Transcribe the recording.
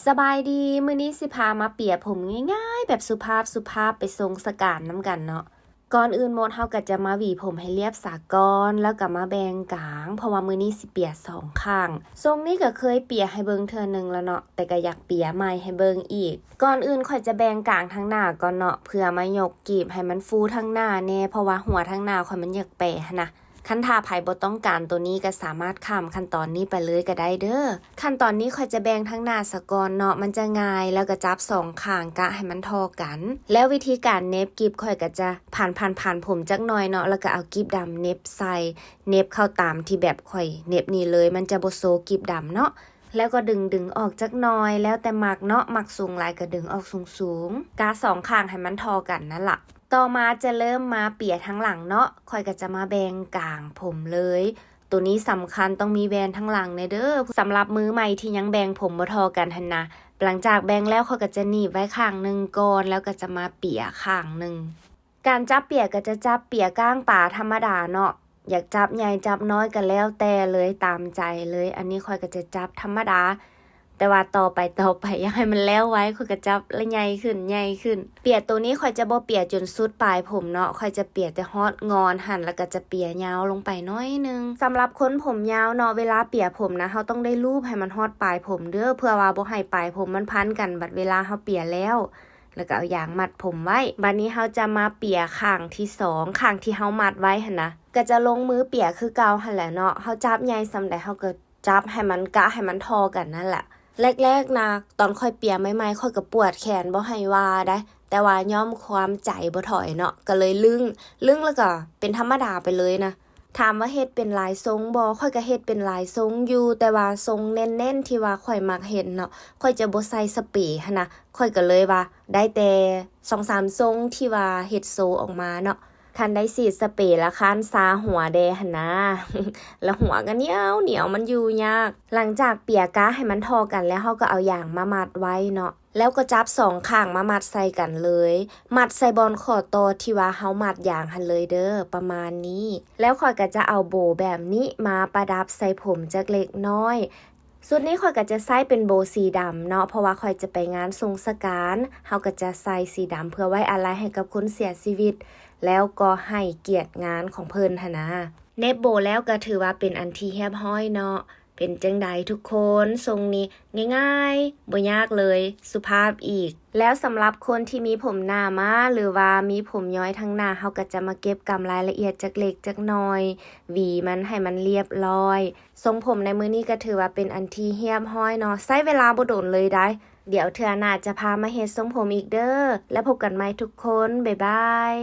ສະບາຍດີ, ມື້ນີ້ຊິພາມາເປຍຜົມງ່າຍໆ ແບບສຸພາບໆ ໄປສົ່ງສະການນຳກັນເນາະ. ກ່ອນອື່ນໝົດເຮົາກໍຈະມາຫວີຜົມໃຫ້ລຽບສາກ່ອນ ແລ້ວກໍມາແບ່ງກາງ ເພາະວ່າມື້ນີ້ຊິເປຍສອງຂ້າງ. ຊົງນີ້ກໍເຄີຍເປຍໃຫ້ເບິ່ງເທື່ອໜຶ່ງແລ້ວເນາະ, ແຕ່ກໍຢາກເປຍໃໝ່ໃຫ້ເບິ່ງອີກ. ກ່ອນອື່ນຂ້ອຍຈະແບ່ງກາງທາງໜ້າກ່ອນເນາະ ເພື່ອມາຍົກກີບໃຫ້ມັນຟູທາງໜ້າແດ່ ເພາະວ່າຫົວທາງໜ້າຂ້ອຍມັນຢາກແປຫັ້ນນະ. ຄັນຖ້າໃຜບໍ່ຕ້ອງການໂຕນີ້ກໍສາມາດຂ້າມຂັ້ນຕອນນີ້ໄປເລີຍກໍໄດ້ເດີ້. ຂັ້ນຕອນນີ້ຂ້ອຍຈະແບ່ງທາງໜ້າສາກ່ອນເນາະ, ມັນຈະງ່າຍ, ແລ້ວກໍຈັບສອງຂ້າງກະໃຫ້ມັນທໍ່ກັນ. ແລ້ວວິທີການເໜັບກີບ ຂ້ອຍກໍຈະພັນໆໆຜົມຈັກໜ່ອຍເນາະ, ແລ້ວກໍເອົາກີບດຳເໜັບໃສ່, ເໜັບເຂົ້າຕາມທີ່ແບບຂ້ອຍເໜັບນີ້ເລີຍ, ມັນຈະບໍ່ໂຊກີບດຳເນາະ. ແລ້ວກໍດຶງໆອອກຈັກໜ່ອຍ, ແລ້ວແຕ່ມັກເນາະ, ມັກສູງຫຼາຍກໍດຶງອອກສູງໆ, ກະສອງຂ້າງໃຫ້ມັນທໍ່ກັນນັ້ນລະ. ຕໍ່ມາຈະເລີ່ມມາເປຍທາງຫຼັງເນາະ, ຂ້ອຍກໍຈະມາແບ່ງກາງຜົມເລີຍ. ໂຕນີ້ສຳຄັນ, ຕ້ອງມີແວ່ນທາງຫຼັງແດ່ເດີ້. ສຳລັບມືໃໝ່ທີ່ຍັງແບ່ງຜົມບໍ່ທໍ່ກັນຫັ້ນນະ, ຫຼັງຈາກແບ່ງແລ້ວ ຂ້ອຍກໍຈະໜີບໄວ້ຂ້າງໜຶ່ງກ່ອນ, ແລ້ວກໍຈະມາເປຍຂ້າງໜຶ່ງ. ການຈັບເປຍກໍຈະຈັບເປຍກ້າງປາທຳມະດາເນາະ, ຢາກຈັບໃຫຍ່ຈັບນ້ອຍກໍແລ້ວແຕ່ເລີຍ, ຕາມໃຈເລີຍ. ອັນນີ້ຂ້ອຍກໍຈະຈັບທຳມະດາ, ແຕ່ວ່າຕໍ່ໄປ ຕໍ່ໄປ ຢາກໃຫ້ມັນແລ້ວໄວ, ຂ້ອຍກໍຈັບແລ້ວໃຫຍ່ຂຶ້ນ ໃຫຍ່ຂຶ້ນ. ເປຍໂຕນີ້ຂ້ອຍຈະບໍ່ເປຍຈົນສຸດປາຍຜົມເນາະ, ຂ້ອຍຈະເປຍແຕ່ຮອດງອນຫັ້ນ ແລ້ວກໍຈະເປຍຍາວລົງໄປໜ້ອຍໜຶ່ງ. ສຳລັບຄົນຜົມຍາວເນາະ, ເວລາເປຍຜົມນະ ເຮົາຕ້ອງໄດ້ລູບໃຫ້ມັນຮອດປາຍຜົມເດີ້, ເພື່ອວ່າບໍ່ໃຫ້ປາຍຜົມມັນພັນກັນ ບັດເວລາເຮົາເປຍແລ້ວ, ແລ້ວກໍເອົາຢາງມັດຜົມໄວ້. ບັດນີ້ເຮົາຈະມາເປຍຂ້າງທີສອງ, ຂ້າງທີ່ເຮົາມັດໄວ້ຫັ້ນນະ, ກໍຈະລົງມືເປຍຄືເກົ່າຫັ້ນແຫຼະເນາະ. ເຮົາຈັບໃຫຍ່ສ່ຳໃດ ເຮົາກໍ ຈັບໃຫ້ມັນ ກະໃຫ້ມັນທໍ່ກັນນັ້ນແຫຼະ. ແລກໆນະ ຕອນຂ້ອຍເປຍໃໝ່ໆ ຂ້ອຍກໍປວດແຂນ ບໍ່ໃຫ້ວ່າໃດ, ແຕ່ວ່າຍ້ອນຄວາມໃຈບໍ່ຖອຍເນາະ, ກໍເລີຍລຶ້ງ, ລຶ້ງແລ້ວກໍເປັນທຳມະດາໄປເລີຍນະ. ຖາມວ່າເຮັດເປັນຫຼາຍຊົງບໍ່? ຂ້ອຍກໍເຮັດເປັນຫຼາຍຊົງຢູ່, ແຕ່ວ່າຊົງເນັ້ນໆທີ່ວ່າຂ້ອຍມັກເຮັດເນາະ, ຂ້ອຍຈະບໍ່ໃສ່ສະເປຫັ້ນນະ, ຂ້ອຍກໍເລີຍວ່າໄດ້ແຕ່ສອງສາມຊົງທີ່ວ່າເຮັດໂຊອອກມາເນາະ. ຄັນໄດ້ສີດສະເປລະຄ້ານຊາຫົວແດ່ຫັ້ນນາ, ລະຫົວກໍໜຽວໆ ມັນຢູ່ຍາກ. ຫຼັງຈາກເປຍກະໃຫ້ມັນທໍ່ກັນແລ້ວ, ເຮົາກໍເອົາຢາງມາມັດໄວ້ເນາະ, ແລ້ວກໍຈັບສອງຂ້າງມາມັດໃສ່ກັນເລີຍ, ມັດໃສ່ບ່ອນຂໍ້ຕໍ່ທີ່ວ່າເຮົາມັດຢາງຫັ້ນເລີຍເດີ້, ປະມານນີ້. ແລ້ວຂ້ອຍກໍຈະເອົາໂບແບບນີ້ມາປະດັບໃສ່ຜົມຈັກເລັກນ້ອຍ. ຊຸດນີ້ຂ້ອຍກໍຈະໃຊ້ເປັນໂບສີດຳເນາະ, ເພາະວ່າຂ້ອຍຈະໄປງານສົ່ງສະການ, ເຮົາກໍຈະໃສ່ສີດຳເພື່ອໄວ້ອາໄລໃຫ້ກັບຄົນເສຍຊີວິດ, ແລ້ວກໍໃຫ້ກຽດງານຂອງເພິ່ນຫັ້ນນາ. ເໜັບໂບແລ້ວກໍຖືວ່າເປັນອັນທີ່ຮຽບຮ້ອຍເນາະ. ເປັນຈັ່ງໃດທຸກຄົນ? ຊົງນີ້ງ່າຍໆ ບໍ່ຍາກເລີຍ, ສຸພາບອີກ. ແລ້ວສຳລັບຄົນທີ່ມີຜົມໜາມາ ຫຼືວ່າມີຜົມຍ້ອຍທາງໜ້າ, ເຮົາກໍຈະມາເກັບກຳລາຍລະອຽດຈັກເລັກຈັກໜ້ອຍ, ຫວີມັນໃຫ້ມັນລຽບຮ້ອຍ. ຊົງຜົມໃນມື້ນີ້ກໍຖືວ່າເປັນອັນທີ່ຮຽບຮ້ອຍເນາະ, ໃຊ້ເວລາບໍ່ດົນເລີຍໃດ. ດຽວເທື່ອໜ້າຈະພາມາເຮັດຊົງຜົມອີກເດີ້, ແລ້ວພົບກັນໃໝ່ທຸກຄົນ, ບາຍບາຍ.